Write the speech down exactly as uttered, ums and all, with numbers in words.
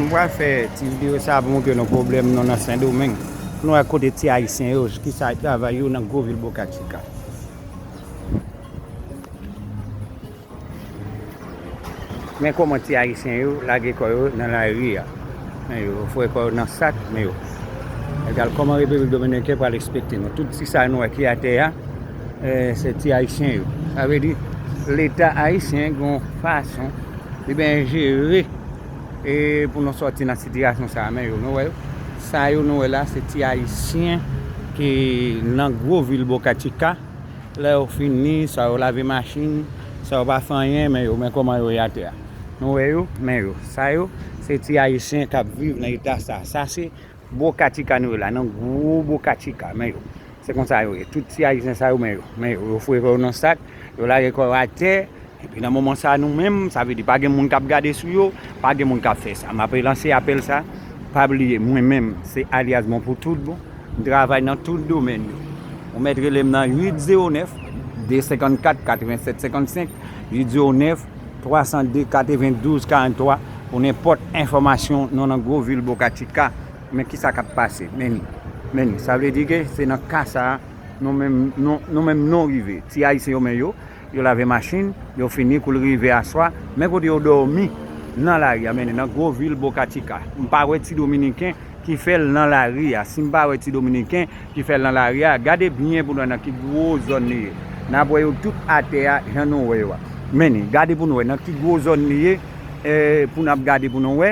Mwen pral fè ti videyo sa pou montre nou pwoblèm nou nan Sendomeng. Nou wè kote ti Ayisyen yo, kisa travay yo nan gwo vil Boca Chica. Men kòman ti Ayisyen yo lage kò yo nan lari a. Men yo foure kò yo nan sak, men yo. Egal kòman Repiblik Dominiken pral respekte nou. Tout ti sa nou wè ki atè a, eh, se ti Ayisyen yo. Sa vle di, Leta ayisyen gon fason li ben jere, eh, pou nou sòti nan sitiyasyon sa a. Men yo, nou wè yo. Sa yo nou wè la, se ti Ayisyen ki nan gwo vil Boca Chica. Lè yo fini, sa yo lave machin, sa yo pa fè anyen, men yo, men kòman yo ye atè a. Nou wè yo, men yo. Sa yo, se ti Ayisyen k ap viv nan eta sa. Sa se Boca Chica nou ye la, nan gwo Boca Chica, men yo. Se konsa yo ye. Tout ti Ayisyen sa yo, men yo, men yo. Yo foure kò yo nan sak, yo lage kò yo atè. Epi nan moman sa, nou menm, sa vle di pa gen moun k ap gade sou yo, pa gen moun k ap fè sa. M ap lanse apèl sa, pa bliye, mwen menm, se Alias Bon pou tout bon. M travay nan tout domèn yo. Ou mèt rele m nan uit zewo nèf, de senkannkat, katrevennsèt senkannsenk, uit zewo nèf, twa san de, katrevendouz karanntwa, pou nenpòt enfòmasyon nou nan gwo vil Boca Chica. Men kisa k ap pase? Men ni. Men ni. Sa vle di ke se nan ka sa a, nou menm, nou, nou menm nou rive. Ti Ayisyen yo men yo, yo lave machin, yo fini kou l rive aswa. Men kote yo dòmi nan lari a, men ni, nan gwo vil Boca Chica. M pa wè ti Dominiken ki fè l nan lari a. Si m pa wè ti Dominiken ki fè l nan lari a, gade byen pou nou wè nan ki gwo zòn li ye. N ap wè yo tout atè a, jan nou wè yo a. Men ni, gade pou nou wè nan ki gwo zòn li ye, eh, pou n ap gade pou nou wè.